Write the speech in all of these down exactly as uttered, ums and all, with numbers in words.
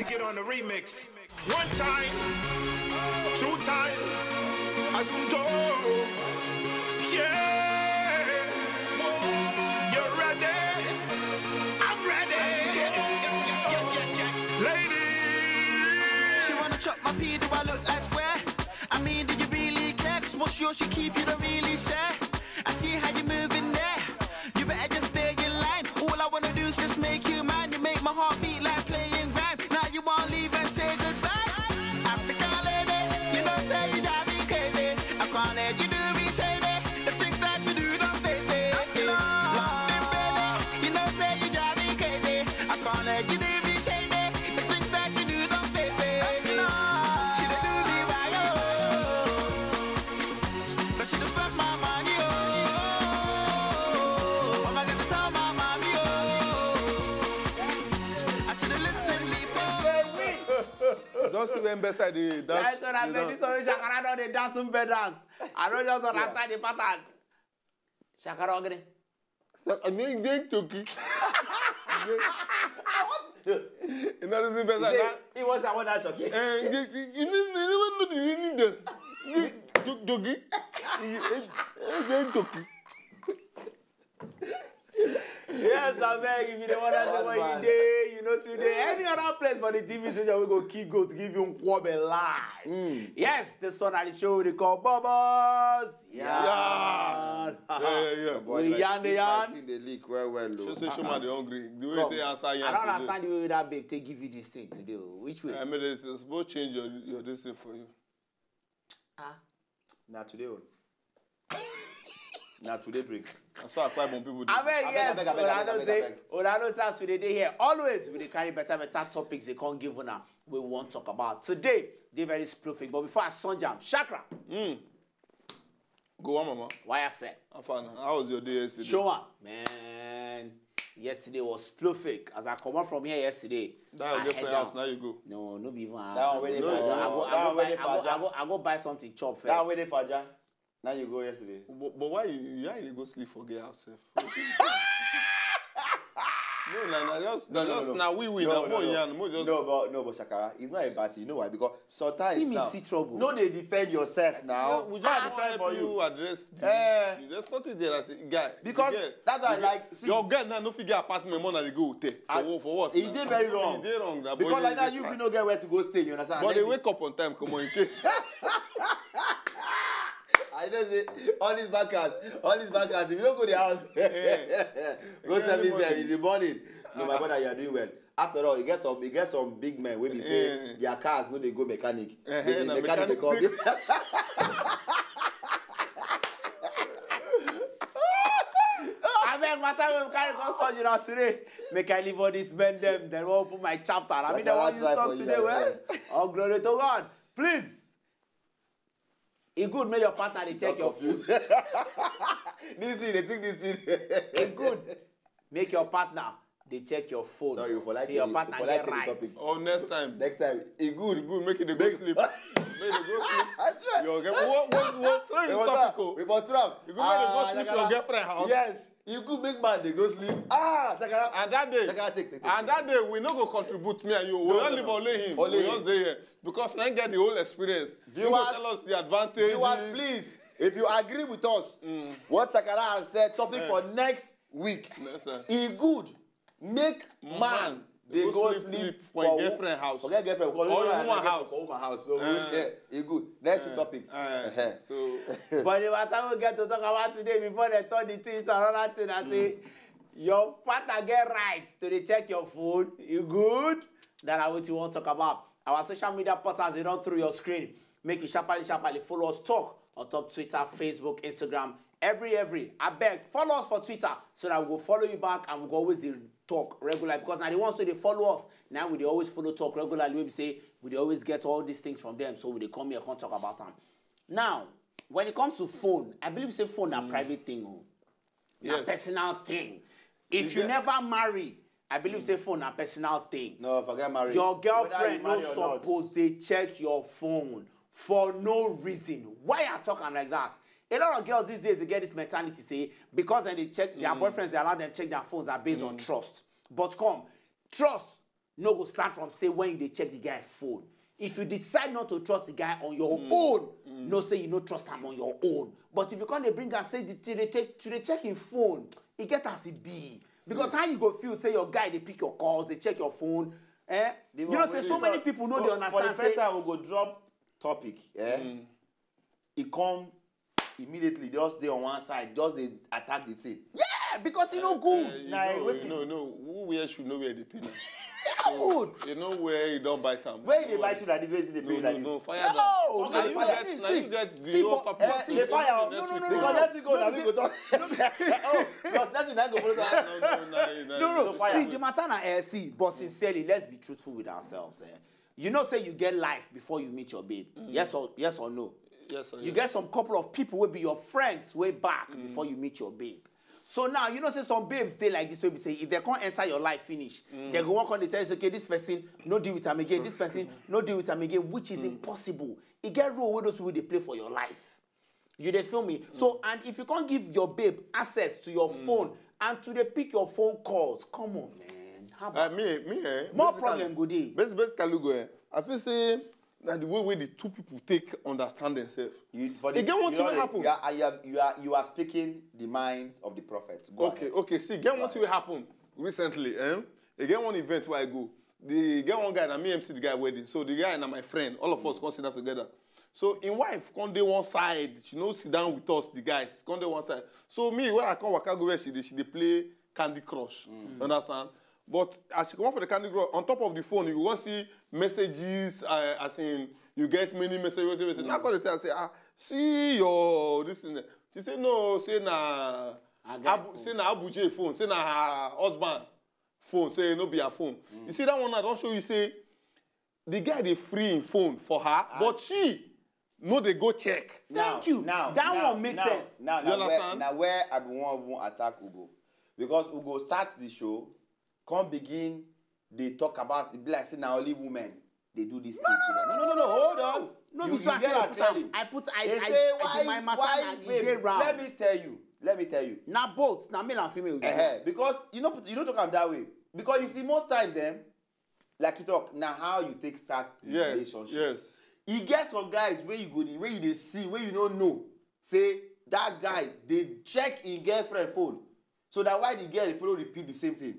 Get on the remix. One time, two time, Azundo. Yeah. You're ready. I'm ready. Ladies. She wanna chop my pee, do I look like square? I mean, do you really care? 'Cause what's yours, she keep, you don't really share. I see how you moving there. You better just stay in line. All I wanna do is just make you mine. You make my heart beat like playing rhyme. Now you won't leave and say goodbye. African lady, you know say you drive me crazy. I can't let you do me shady. The things that you do don't face me. London baby, you know say you drive me crazy. I can't let you do me shady. The things that you do don't face me. She dey do me why oh. But she just spent my money oh. Mama got to tell my mommy oh. I should have listened before. Don't see when Besa dey dance. That's what I dey mean. dance. This one Shakara don dey dance some bed dance. I don't just understand the pattern. Shakara Ogre. So, I mean, dey toki. You know the thing He better say than he wants I want that shock. Eh, you you- you never you never know the meaning there. Toki. Dey toki. Yes, I beg if you don't want to say what you dey, you know, see dey any other place for the T V station we go kick go to give you nkwobe live. Yes, this one at the show they call Bubbles. Yeah. Yeah, yeah, yeah. Boy, We like, yarn the this my yarn. Thing dey leak well well She o. say Shoma dey hungry. The way Come. they answer I yarn don't today. Understand the way that babe take give you this thing today. Oh. Which way? I mean, it's supposed to change your your this thing for you. Ah. Na today o. Na today drink. That's why I quite some people do. I beg, Abeg, yes. abeg, abeg, Una abeg, know abeg, say, abeg. Una know say as we dey dey here, always we dey carry better, better topics they can't give una. We won't talk about today. They very sploofic. But before I sun jam, Shakra, Go on, mama. why I said? How far now? How was your day yesterday? Show up, man. Yesterday was sploofic. As I come out from here yesterday, That your I girlfriend head house, down. Now you go. No, no be even That one wey dey No, for I go, Aja. I go, That I one go, wey buy, dey I for go, Aja. I go, I go buy something chop first. That one wey dey for Aja. Now you go yesterday. But, but why you, you, you go sleep for girl house sef? No, na na just na No, no, just no. na we we No, na no, one no. yarn mo just. No, but no, but Shakara, it's not a bad thing. You know why? Because sometimes See me now, see trouble. No, they defend yourself now. We How I just defend help for you you. Address the, Eh. you just notice there as a guy. Because Yeah. that's why I You like get- see. Your girl now no fit get apartment more than they go hotel. For I- what? For what? He Now? Dey very wrong. He dey wrong. Now, Because but like they that, you fit no get where to go stay. You understand? But And they then wake up on time, come on in case. I know say all these bankers, all these bankers, if you don't go to the house, go service them in the morning. No, my brother, you are doing well. After all, you get some, you get some big men wey be say Eh. their cars no dey go mechanic. Eh, They- na the mechanic dey mechanic come. dey- Abeg, matter wey we carry come surgery now today. Make I leave all these men dem. Then we open my chapter. I mean, they Shakara want you try talk for you, today. I Well, swear. all glory to God. Please. E good make your partner dey check Don't your confuse. This thing, they think this thing. E good make your partner dey check your phone. Sorry, for like So your the- partner for like get the right. Topic. Oh, next time. Next time, e good. Good, make it dey go sleep. Make it dey go sleep. Your girl, what what what? Throw We the must topic. trap. Oh. We must trap. You go make it go Ah, sleep Shakara. Your girlfriend house. Yes, e good make man dey go sleep. Ah, Shakara. And that day, Shakara, take, take, take, and take. That day we no go contribute me and you. We No, don't no, leave no. Only him. Only We him. Just dey here because we get the whole experience. You Viewers, go tell us the advantages. Viewers, please, if you agree with us, what Shakara has said, topic Eh. for next week. Next time. E good make man dey go sleep for for him girlfriend house. Forget girlfriend. Because Or we woman don't have house. For woman house. So Eh. yeah, e good. Next Eh, topic. eh, Uh-huh. So But the matter we get to talk about today before they turn the thing to another thing, I say your partner get right to dey check your phone. You good? That na what you want to talk about. Our social media portals they don't through your screen. Make you sharply, sharply follow us talk on top Twitter, Facebook, Instagram, every every. I beg follow us for Twitter so that we go follow you back and we go always dey talk regular because now the ones who they follow us now we dey always follow talk regularly. We say we dey always get all these things from them, so we dey come here come talk about them. Now, when it comes to phone, I believe say phone na private thing. Oh. Na Yes. personal thing. If You you get- never marry, I believe say phone na personal thing. No, forget marriage. Your Whether you girlfriend no marry or not. Suppose they check your phone for no reason. Why I talk am like that? A lot of girls these days they get this mentality say because then they check their boyfriends, they allow them check their phones are based on trust. But come, trust no go start from say when you dey check the guy phone. If you decide not to trust the guy on your own, no say you no trust am on your own. But if you come dey bring am say the, to dey take to dey check him phone, e get as e be. Because how you go feel say your guy dey pick your calls, dey check your phone, eh? You know say so many people no dey understand say. For the first time we go drop topic, eh? E come immediately, just dey on one side, just dey attack the thing. Yeah, because e no good. Na wetin? No, no, who wear shoe no wear the pain. E no good. You know where you don bite am. Where you dey bite you like this? Where you dey pain you like this? No, fire down. No, na you get, na you get the whole purpose. The fire. No, no, no, because next week go, na we go talk. Oh, because next week na go follow talk. No, no, no, no, no. See, the matter na, eh, see, but sincerely, let's be truthful with ourselves, eh. You know say you get life before you meet your babe. Yes or, yes or no? Yes, sir. You get some couple of people wey be your friends way back before you meet your babe. So now you know say some babes dey like this wey be say if they come enter your life finish, they go walk on the tell you say, okay, this person no deal with am again, this person no deal with am again, which is impossible. E get role wey those people dey play for your life. You dey feel me? So, and if you can't give your babe access to your phone and to dey pick your phone calls, come on, man. How about Uh, me, me, eh, more basically- problem go dey? Bas- Basically, go, eh, I feel say na the way wey the two people take understand themselves. You, for the, E get one you thing know wey the- happen. You are, you are, you are, you are speaking the minds of the prophets. Go Okay, ahead. Okay. See, get one thing wey happen recently. Eh? E get one event where I go. The get one guy, na me M C the guy wedding. So the guy na my friend. All of us come sit down together. So him wife come dey one side. She no sit down with us, the guys. Come dey one side. So me, when I come waka go where she dey, she dey play Candy Crush. You understand? But as she come for the Candy Crush, on top of the phone, you go see messages. Uh, as in, you get many messages. Wait, wait, wait. Now call the tell say, ah, see your this thing. She say no, say na I get Abu, phone. Say na Abu J phone. Say na her husband phone. Say no be her phone. You see that one? I don show you say the guy dey free him phone for her, but she no dey go check. Thank you. Now, That now, one makes now, sense. Now, You now, where, understand? now where I be wan even attack Ugo, because Ugo start the show, come begin dey talk about the be like say na only women dey do this thing. No, no, no, no, no, hold on. No you, be so you I get take am put am. clearly. I put They I say I, I why, do my matter why, na e wait, dey round. Let me tell you. Let me tell you. Na both, na male and female. Uh-huh. Because you know, you know, talk am that way. Because you see, most times, eh, like you talk, now how you take start the Yes, relationship. Yes. E get some guys where you go, the way you dey see, where you don't know, say that guy dey check him girlfriend phone, so that why the girl dey follow repeat the same thing.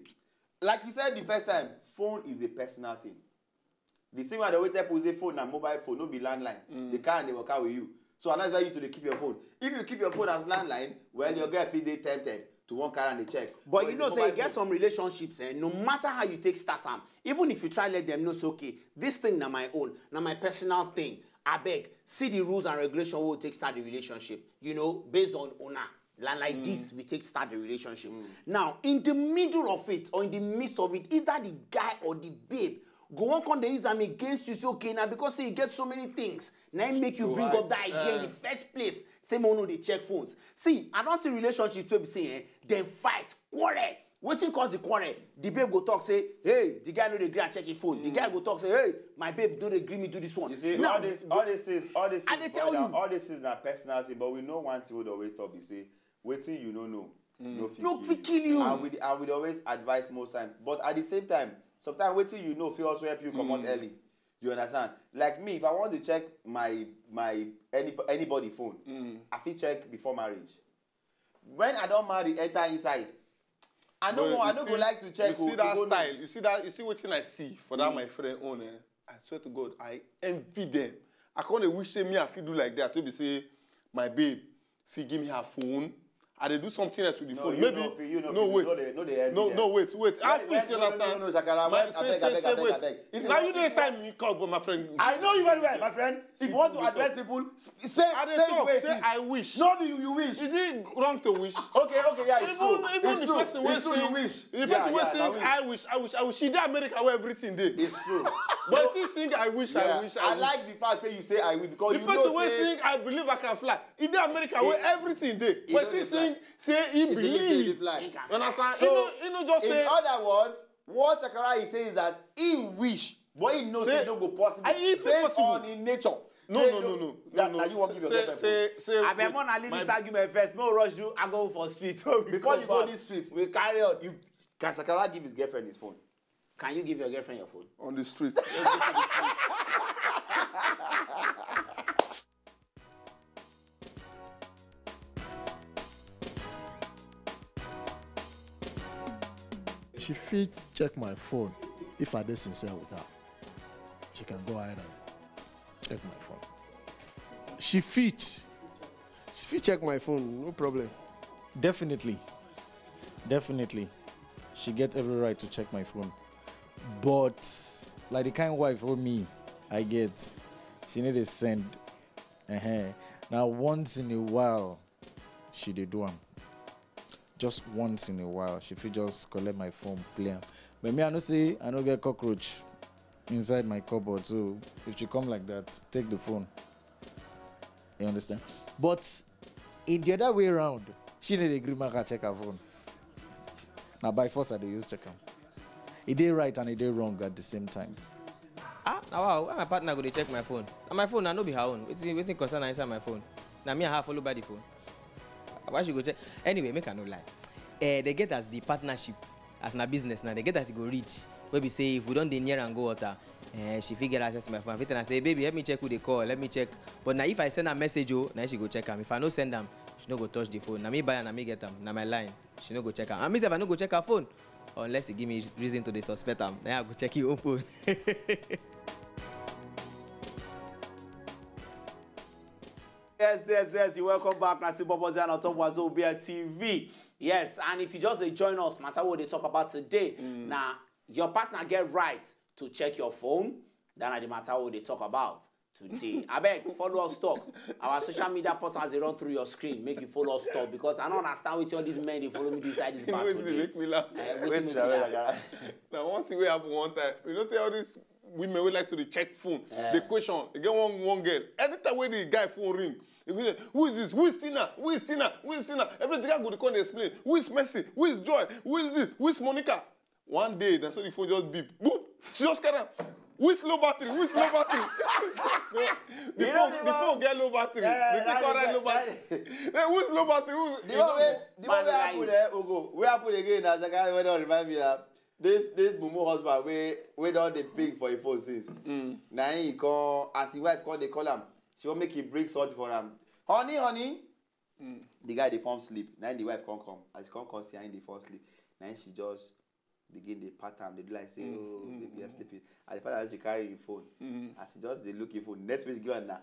Like you said the first time, phone is a personal thing. The same way I dey always tell people say phone na mobile phone, no be landline. The car dey waka with you. So I advise you to dey keep your phone. If you keep your phone as landline, well, your girl fit dey tempted to wan carry and dey check. But if you know the say mobile e get phone- some relationships, eh, no matter how you take start am, even if you try let them know say, okay, this thing na my own, na my personal thing. Abeg, see the rules and regulation wey we take start the relationship. You know, based on una. Na like this we take start the relationship. Now, in the middle of it or in the midst of it, either the guy or the babe go wan come dey use am against you. Say, okay, now because say you get so many things, now im make you bring Right. Up that again in the first place. Say make we no dey check phones. See, I don see relationships wey be say, eh, dem fight, quarrel. Wetin cause the quarrel? The babe go talk say, hey, the guy no dey gree and check him phone. The guy go talk say, hey, my babe no dey gree me do this one. You see, Now, all this, all these things, all these I things, dey tell brother, you. All these things na personal thing, but we know one thing wey dey always talk be say, wetin you no know, no fit No kill fit you. Kill you. And we, dey- and we dey always advise most time. But at the same time, sometimes wetin you know fit also help you comot early. You understand? Like me, if I want to check my my any anybody phone, I fit check before marriage. When I don marry, enter inside. I no But wan, I you no see- go like to check. You o, see that to go know. Style. You see that. You see wetin I see for that my friend own. Eh? I swear to God, I envy them. I can't wish say me I fit do like that. To be say, my babe, fit give me her phone. I dey do something else with the No, phone. you Maybe no fit, you no no fit, wait. no dey, no dey envy No, them. No wait, wait. How Wait, fit wait, you no, no, understand? no, no, Shakara, My- abeg, say- abeg, say- abeg, say abeg, wait. abeg. If you Now want you to dey sign me call, but my friend. I know you very well, my friend. If you want to Because- address people, sp- say I dey say talk, the way it say is. I wish. No be you, you wish. Is it wrong to wish? Okay, okay, yeah, it's Even true. Even It's the true. person wey It's true. sing, You wish. The Yeah, person wey yeah, sing na wish. I wish, I wish, I wish. She dey America where everything dey. It's true. But still sing I wish, I Yeah, wish, I I wish. Like the fact say you say I wish because The you person know wey say sing I believe I can fly. He dey America where everything dey. He But no still dey fly. Sing say he He believe say he dey believe. fly. You understand? So, He no, he no just in say. Other words, what Sakara is saying is that he wish, but he know say Say- e no go possible And if based possible. On him nature. No, Say no, no, no, that, no, na no. you wan give your Say- girlfriend say- phone. Say- Abeg, wait, make una leave my- this argument first. Make we rush do, I go for street. So we Before come you go back. This street, We carry on. You can Sakara give his girlfriend his phone? Can you give your girlfriend your phone? On the street. She fit check my phone if I dey sincere with her. She can go ahead and check my phone. She fit. She fit check my phone, no problem. Definitely. Definitely. She get every right to check my phone. But like the kind wife wey me I get, she need to send. Uh-huh. Now once in a while, she dey do am. Just once in a while, she fit just collect my phone, play am. But me, I know say I no get cockroach inside my cupboard. So if she come like that, take the phone. You understand? But in the other way around, she need a green marker check her phone. Now by force, I dey use check am. E dey right and e dey wrong at the same time. Ah, na wow, why my partner go dey check my phone? Na my phone, na no be her own. Wetin wetin concern her inside my phone? Na me and her follow buy the phone. Why she go check? Anyway, make I no lie. Eh, they get as the partnership, as na business now. They get as e go reach. Wey be say if we don dey near and go water, eh, she fit get access to my phone. I fit tell her say, baby, help me check who dey call. Let me check. But now if I send her message, oh, now she go check am. If I no send am, she no go touch the phone. Na me buy am, na me get am. Na my line. She no go check am. And me sef, I no go check her phone unless e give me reason to dey suspect am. Na I go check your own phone. Yes, yes, yes. You welcome back. Na still Bobo Zan on top Wazobia T V. Yes, and if you just dey join us, matter what they talk about today. Now, your partner get right to check your phone. Then na the matter what they talk about today. Abeg, follow us talk. Our social media portals dey run through your screen. Make you follow us talk because I don't understand wetin all these men dey follow me do inside this bar Wetin dey today. Make me laugh. Eh, wetin make you laugh? Now one thing wey happen one time, you know say all these women wey like to dey check phone, Eh. the question, e get one one girl. Anytime wey the guy phone ring, e go say, who is this? Who is Tina? Who is Tina? Who is Tina? Every day I go dey come dey explain. Who is Mercy? Who is Joy? Who is this? Who is Monica? One day, na so the phone just beep. Boop! She just carry am. Who is low battery? Who is low battery? The You know phone, the the one- phone get low battery. Yeah, The thing that call is- am low that battery. Hey, who is low battery? Who is The one wey the one wey happen eh, Ogo, wey happen again na Zaka wey don remind me na this this mumu husband wey wey don dey ping for him phone since. Na him he come as him wife come dey call am, she wan make he bring something for am. Honey, honey. The guy dey form sleep. Na him the wife come come. As she come come see am, him dey form sleep. Na him she just begin dey pat am, dey do like say, oh, baby, you're sleeping. As the pat am, she carry him phone. As she just dey look him phone, next minute give am na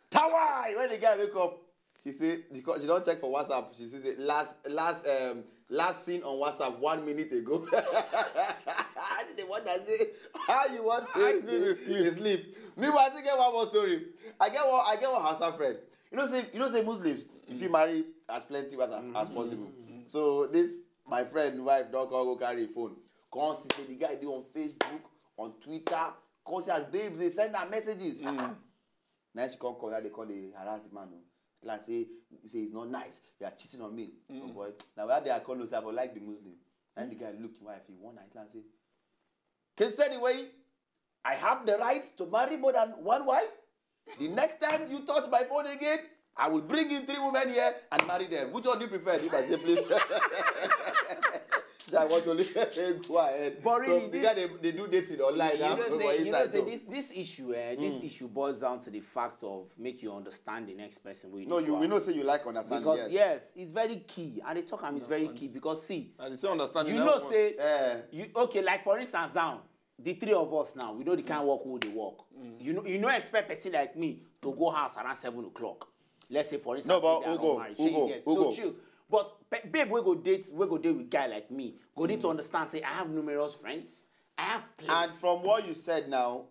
tawai. When the guy wake up, she say she co- she don check for WhatsApp. She say last last um last seen on WhatsApp one minute ago. She dey wonder say how you want to still dey sleep. Dey sleep. Meanwhile, I still get one more story. I get one I get one Hausa friend. You know say you know say Muslims, if you marry as plenty wives as, as possible. So this my friend wife don come go carry him phone. Come see say the guy dey on Facebook, on Twitter. Come see as babes dey send her messages. Ah, ah. Na she come call, they come dey harass the man o. Like say say it's not nice. You are cheating on me. Oh boy. Now where they are calling say I for like the Muslim. And the guy look him wife, he wonder. He like say, can say the way I have the right to marry more than one wife. The next time you touch my phone again, I will bring in three women here and marry them. Which one do you prefer? If I say please. So I want to go ahead. But So really, the this- guy they, they do dating online You now. know, For say, you know inside, say so. this this issue, eh, this issue boils down to the fact of make you understand the next person. Wey No, you are. We know say you like understand. Because Yes. Yes, it's very key, and the talk am is very key because see, I dey say understanding. you That know one. say Eh. you okay. Like for instance, now the three of us now, we know the kind of work we dey work. You know, you no expect person like me to go house around seven o'clock. Let's say for instance, No, but maybe I Ugo, don marry. Shey you Ugo, get? Ugo. No, chill. But pe- babe, we go date, we go date with guy like me. Go need to understand. Say I have numerous friends. I have plenty. And from what you said now,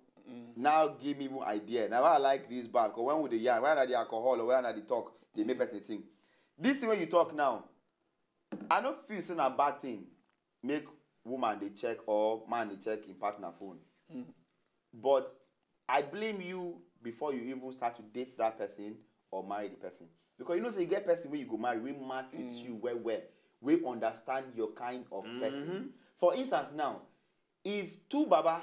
now give me even idea. Now I like this bar. Cause when we dey yarn, when I the alcohol or when I the talk, they make person think. This thing when you talk now, I no feel say na bad thing. Make woman dey check or man dey check in partner phone. But I blame you before you even start to date that person or marry the person. Because you know say you get person wey you go marry, wey match with you well well, wey understand your kind of person. For instance now, if two baba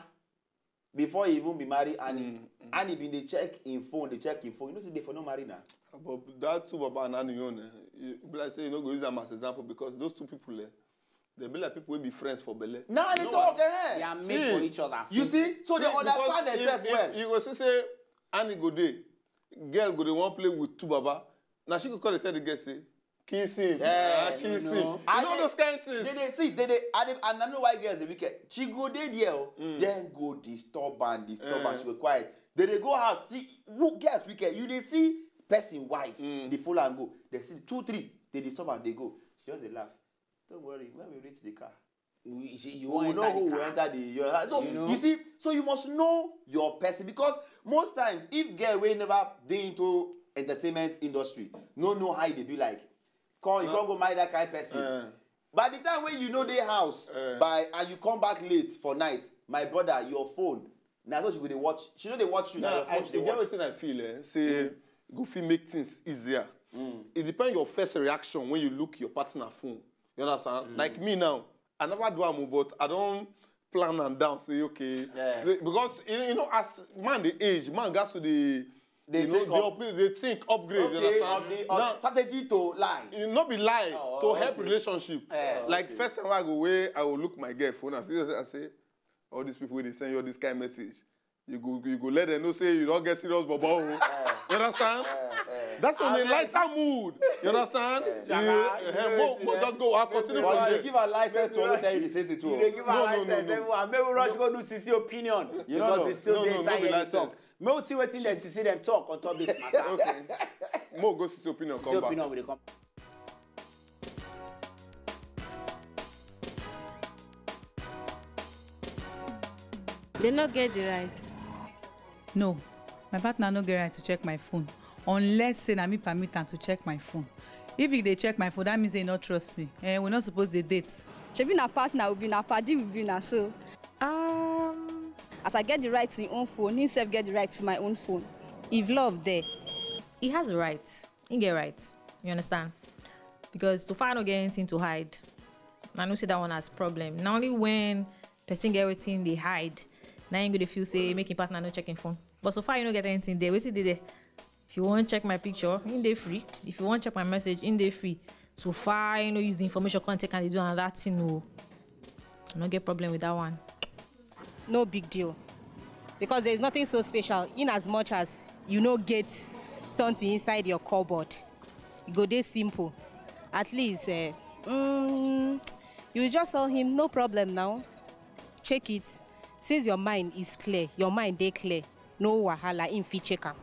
before he even be marry Annie, Annie been dey check him phone, dey check him phone, you know say they for no marry now. But that two baba and Annie own, eh, e be like say you no go use am as example because those two people, eh, They be like people wey be friends for belle. Now they No, talk, eh? They are made for each other. You see, so they Because understand if- themselves if- well. You go see say Annie go dey, girl go dey wan play with two baba. Now she go call dey tell the girl say, kiss him, Yeah, ah, kiss you him. know. You know those kind things. They, they see, they, they, and, they, and I know why girls they wicked. She go dey there, oh, then go disturb and disturb Eh. and she go quiet. They, they go house. See, who girls wicked? You they see person wife, they follow and go. They see two, three, they disturb and they go. She just dey laugh. Don't worry, when we reach the car, We- she- you we won't will enter not go, the we car. Enter the your house. So You you, know? See, so you must know your person, because most times if girl wey never dey into entertainment industry, no know how e dey be like. Come, you come go marry that kind person. Eh. By the time when you know the house, Eh. by and you come back late for night, my brother, your phone. Now so she go dey watch. She no dey watch you. Now Now, your I, phone she dey you get watch. Wetin I feel, eh? Say go fit make things easier. It depends your first reaction when you look your partner phone. You understand? Like me now, I never do am, but I don't plan am down. Say okay. Yeah. Say- because you, you know, as man dey age, man gats to dey Dey you know, think the up- upgrade, they think upgrade. You Okay, understand? of the Now, of strategy to lie. E no be lie Oh, to help okay. Relationship. Yeah. Like Okay. First time I go where I will look my girl phone and see I say, all these people wey dey send you all this kind message, you go you go let them know say you don't get serious bobo. Oh. You understand? That's on a lighter mood. You understand? You, Shaka, eh, you eh, know mo- it, mo eh? just go and continue But for you there. dey give her license to only tell you the same thing too. You dey give No, her no, no, license, no. Everyone. Make we rush go do Sisi opinion. You no Because know. we still No, dey no, no inside be here dey talk. license. Make we see wetin the Sisi dem talk on top this matter. Okay. Mo go see opinion Sisi come back. Opinion we dey come. They no get the right. No, my partner no get right to check my phone unless say na me permit am to check my phone. If he dey check my phone, that means say he no trust me. Eh, we no suppose dey date. Shebi na partner we be, na padi we be, na so. Um, As I get the right to him own phone, him sef get the right to my own phone. if love there, he has a right. He get right. You understand? Because so far I no get anything to hide. I no see that one as problem. Na only when person get wetin dey hide, na him go dey feel say make him partner no check him phone. But so far you no get anything there. Wetin dey there? If you wan check my picture, him dey free. If you wan check my message, him dey free. So far you no use the information come take and dey do another thing o. I no get problem with that one. No big deal, because there is nothing so special in as much as you no get something inside your cupboard. E go dey simple. At least, eh, mm, you just tell him, no problem now. Check it. Since your mind is clear, your mind dey clear, no wahala, him fit check am.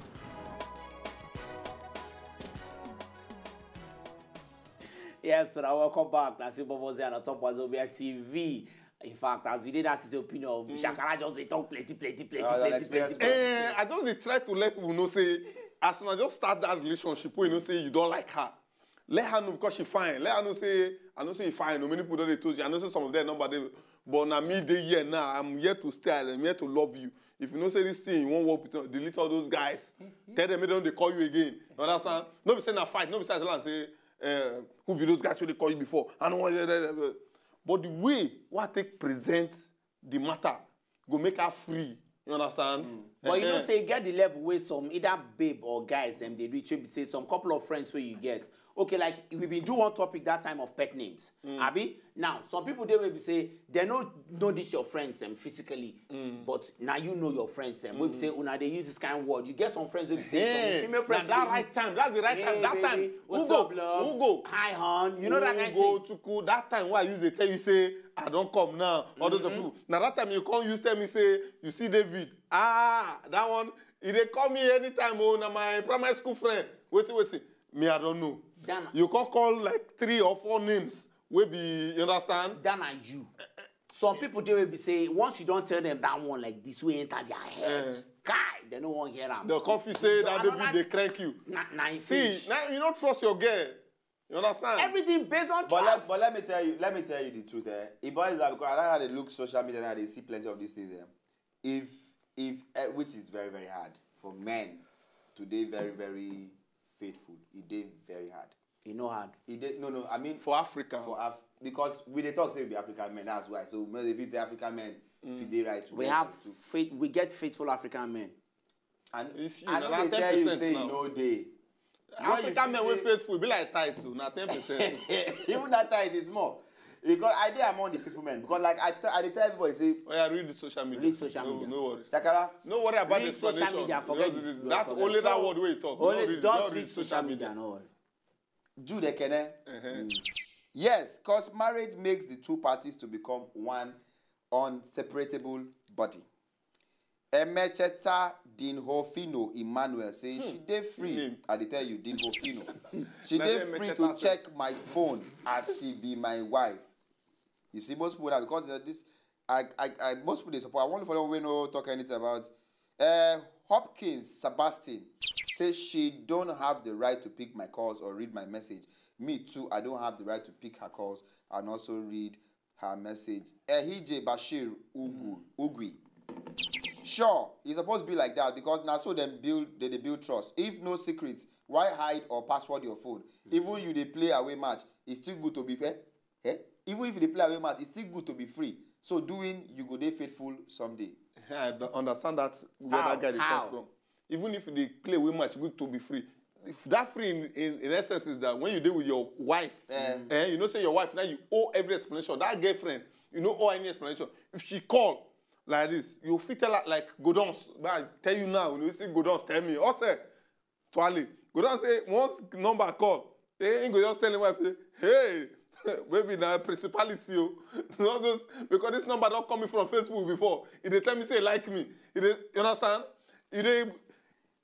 Yes, so now welcome back. Na still Bobo Zia on top Wazobia T V. In fact, as we did ask his opinion, Shakara just dey talk plenty, plenty, plenty, Ah, plenty, experience plenty. Eh, I just dey try to let people know say as una just start that relationship, wey you know say you don't like her, let her know because she fine. Let her know say I know say you fine. Oh, many people don't dey told you. I know say some of their number dey, but now me dey here now. I'm here to stay. I'm here to love you. If you know say this thing, you won't work with them, delete all those guys. Tell them they don't dey call you again. You understand? No be say na fight. No be say I tell am say eh, who be those guys wey dey call you before. I don't want. But the way wey I take present the matter go make her free. You understand? But you know, Eh, say e get the level wey some either babe or guys dem dey reach. Wey be say some couple of friends wey you get. Okay, like we been do one topic that time of pet names. Abi now some people dey wey be say they no know this your friends dem physically, but now you know your friends dem. Wey be say una dey use this kind of word. You get some friends wey be say eh, some female na friends. that Dey right use, time. That's the right "Hey, time. That baby, time. What's Ugo, up, love? Ugo. Hi, hon." You know that kind Ugo thing. Tuku. That time wey I use dey tell you say I don't come now. All those people. Now that time you come use tell me say you see David. Ah, that one. He dey call me anytime. Oh, na my primary school friend. Wait, wait. Me, I don't know. Dana. You can call like three or four names. Wey be, you understand? That na you. Some people dey wey be say once you don tell them that one like this, wey enter their head, Eh. guy, they no wan hear am. They'll come feel say that Another David dey crank you. Na na him See, finish. Now you don't trust your girl. You understand? Everything based on But let, trust. but let me tell you, let me tell you the truth. Eh? It boils down because I don't had to look social media and I dey see plenty of these things. Eh? If if eh, which is very very hard for men to be very very faithful. It dey very hard. E no hard. It dey, no no. I mean For Africa. for Af- because we dey talk say we be African men. That's why. So if it's the African men, if they right, We have faith. We get faithful African men. And If you I na know they ten tell you percent say now. You know they. African men wey faithful be like tithe too, na ten percent. Even that tithe is small. Because I dey among the faithful men. Because like I, t- I dey tell everybody say, Oh yeah, read the social media. Read social no, media. No worry. Shakara, No worry about read the explanation. Social media, forget Just this. That Forget. Only that So, word wey you talk. Only, Just read- just just read read social social media media. No worry. Jude Ekene. Uh-huh. Yes, because marriage makes the two parties to become one unseparable body. Emecheta Dinhofino Emmanuel say she dey free. Name. I dey tell you, Dinhofino. She Na dey the free Emecheta to thing. Check my phone as she be my wife. You see, most people now, because of this, I, I, I, most people dey support. I want to follow we no talk anything about. Uh, Hopkins Sebastian say she don't have the right to pick my calls or read my message. Me too, I don't have the right to pick her calls and also read her message. Ehije Bashir Ugu, Ugwi. Sure, e suppose be like that because na so dem build, they dey build trust. If no secrets, why hide or password your phone? Even you dey play away match, e still good to be fair. Eh? Even if you dey play away match, e still good to be free. So doing, you go dey faithful someday. I don't understand that where How? That guy dey How? Come from. Even if they play away match, good to be free. If that free in, in, in essence is that when you dey with your wife, Eh. Eh, you know say your wife now you owe every explanation. That girlfriend, you no owe any explanation. If she call like this, you fit tell her like Godons. But I tell you now, you see Godons tell me, Ose, Twale, Godons say once number call, eh, he go just tell him wife say, hey, baby, na principality o. All those, because this number don call me from Facebook before. E dey tell me say e like me. E dey, you understand? E dey,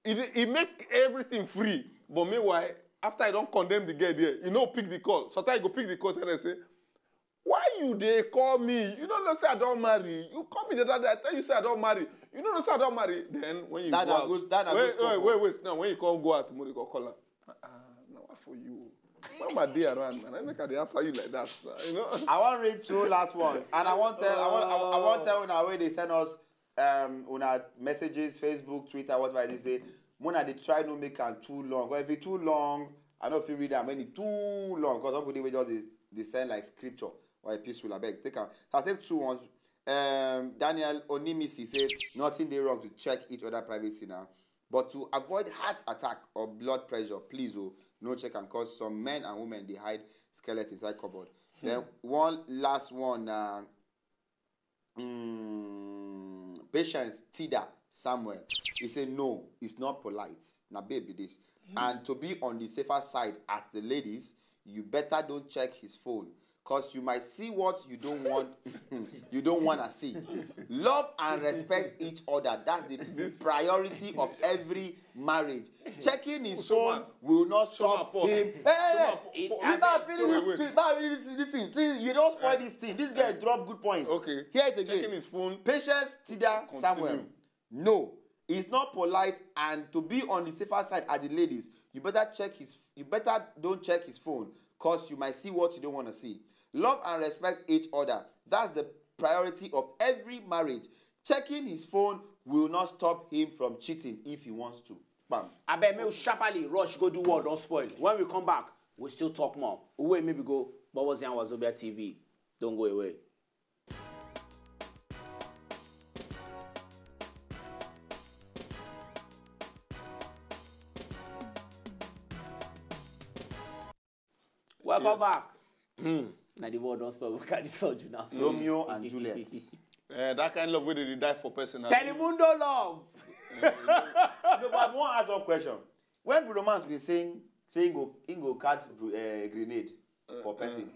e dey, e make everything free. But meanwhile, after I don condemn the girl there, e no pick the call. Sometimes e go pick the call, tell her say, why you dey call me? You no know say I don marry. You call me the other day, I tell you say I don marry. You no know say I don marry. Then when you That go na out, good- that na wait, good scope. Wait, wait, wait. Now when you come go out tomorrow, you go call her. Ah, ah, na what for you? Mama dey around, man. I make her dey answer you like that, you know. I wan read two last ones, and I wan tell, I wan, I, I wan tell una wey dey send us um una messages, Facebook, Twitter, whatever. They say, Mona dey try no make am too long. But if e too long, I no fit read am when e too long. Because some people dey wey just dey, dey send like scripture or epistle. Abeg, take am. So I take two ones. Um, Daniel Onimisi say nothing dey wrong to check each other privacy now, but to avoid heart attack or blood pressure, please oh, no check am, cause some men and women dey hide skeleton inside cupboard. Then one last one na um, Patience Tida Samuel. He say no, it's not polite. Na babe be this. And to be on the safer side at the ladies, you better don't check his phone. Cause you might see what you don't want, you don't wanna see. Love and respect each other. That's the priority of every marriage. Checking his phone will not stop him. Hey, hey, hey. Leave am finish this thing. Leave am finish this thing. See, you don spoil this thing. This guy drop good point. Okay. Hear it again. Checking his phone. Patience Tida Samuel. No, it's not polite, and to be on the safer side are the ladies. You better check his. You better don't check his phone, cause you might see what you don't wanna see. Love and respect each other. That's the priority of every marriage. Checking his phone will not stop him from cheating if he wants to. Bam. Abeg, make we sharply rush go do what don spoil. When we come back, we still talk more. Uwe, maybe go Bobozi and Wazobia T V. Don't go away. Welcome back. Na the word don spoil. We carry surgery now. So Romeo and Juliet. Eh, that kind of love wey dey die for person. Telemundo love. No, but I wan ask one question. When Bruno Mars bin sing say he go, he go catch bru- eh, grenade for person,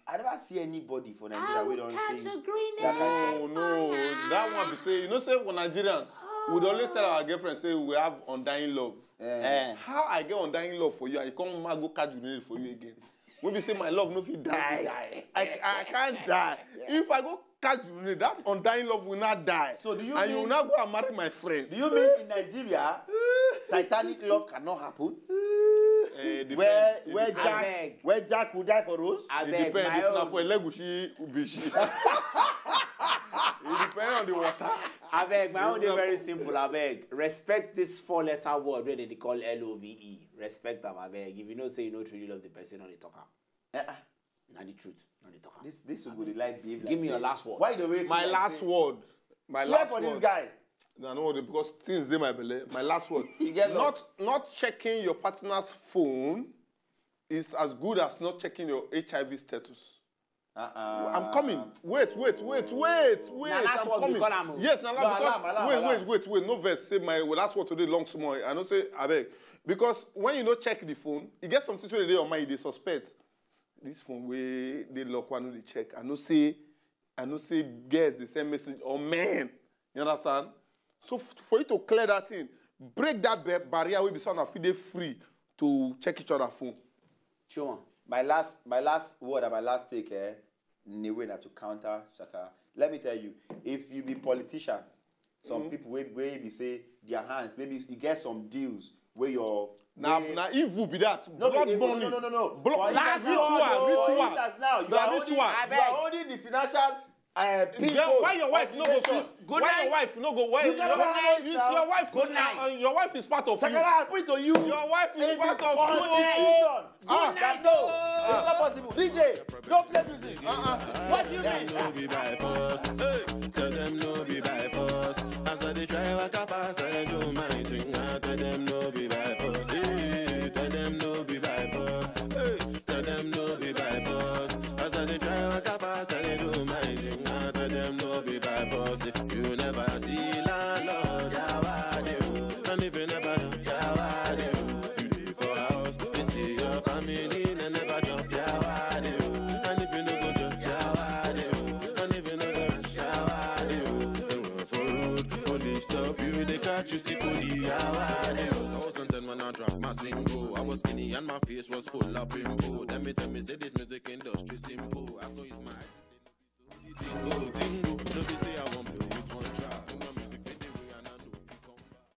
I never see anybody for Nigeria wey don sing that kind of No, no, that one be say, you know say for Nigerians, we dey always tell our girlfriends say we have undying love. Eh. How I get undying love for you, I come ma go catch grenade for you again. Wey be say my love no fit die. I, I can't die. If I go catch grenade, that undying love will not die. So do you And you mean- will not go and marry my friend. Do you mean in Nigeria, Titanic love cannot happen? Eh, it depends. Where It where depends. Jack Abeg. Where Jack will die for Rose? It Abeg, depends. my If na own. For Elegushi, Ubishi. It depends on the water. Abeg, my own dey very simple. Abeg, respect this four-letter word wey dem dey call L O V E. Respect am, abeg. If you know say you no truly love the person, no dey talk am. Eh, eh, Na the truth, no dey talk am. this this one go dey like behave like Give me say, your last word. Why you dey wait? My Like last say, word. My Swear last for word. This guy. No, no, because things dey my belle. My last word. You get love. Not not checking your partner's phone is as good as not checking your H I V status. Uh-uh. I'm coming. Wait, wait, wait, wait, wait. Na last I'm word we coming. Call am o. Yes, na No, last alarm, because alarm, wait, alarm. wait, wait, wait. No verse. Say my last word today long small. I know say abeg because when you no check the phone, you get something wey dey your mind, you dey suspect. This phone wey dey lock, one no dey check. I know say, I know say girls dey send message or men. You understand? So f- for you to clear that thing, break that ba- barrier wey be so una fit dey free to check each other phone. Show am. My last, my last word and my last take, eh, in a way na to counter Shakara. Let me tell you, if you be politician, some people wey wey be say their hands, maybe you get some deals where your Na wey- na evil be that. no Blood be evil, burning. No, no, no, no. Blood. For Last instance now, ritual, for ritual. instance now, you Na are holding, ritual. you are holding the financial uh, pin Girl, code why your wife of no go relation. fit? Why your wife no go? Why You cannot your, have it is now. your wife Good now, night. And your wife is part of you. Sakara, I put it to you. Your wife is In the part of you. constitution. Ah. That no, it's not possible. D J, don't play music. Uh-uh. What do you mean? No be by force. Hey, tell them no be by force. As I dey try waka pass, I dey do my thing. I tell them no be by force. Hey, tell them no be by force. Hey, tell them no be by force. As I dey try waka pass, I dey do my thing. I tell them no be by force. You never see landlord, yawa dey o. And if you never, yawa dey o. You dey for house, you see your family, they never chop, yawa dey o. And if you no go chop, yawa dey o. And if you no go rush, yawa dey o. And go for road, police stop you, they catch you, see police, yawa dey o. Thousand ten when I drop my single, I was skinny and my face was full of pimple. Tell me, tell me, say this music industry simple. I go use my eyes to see tingo, tingo.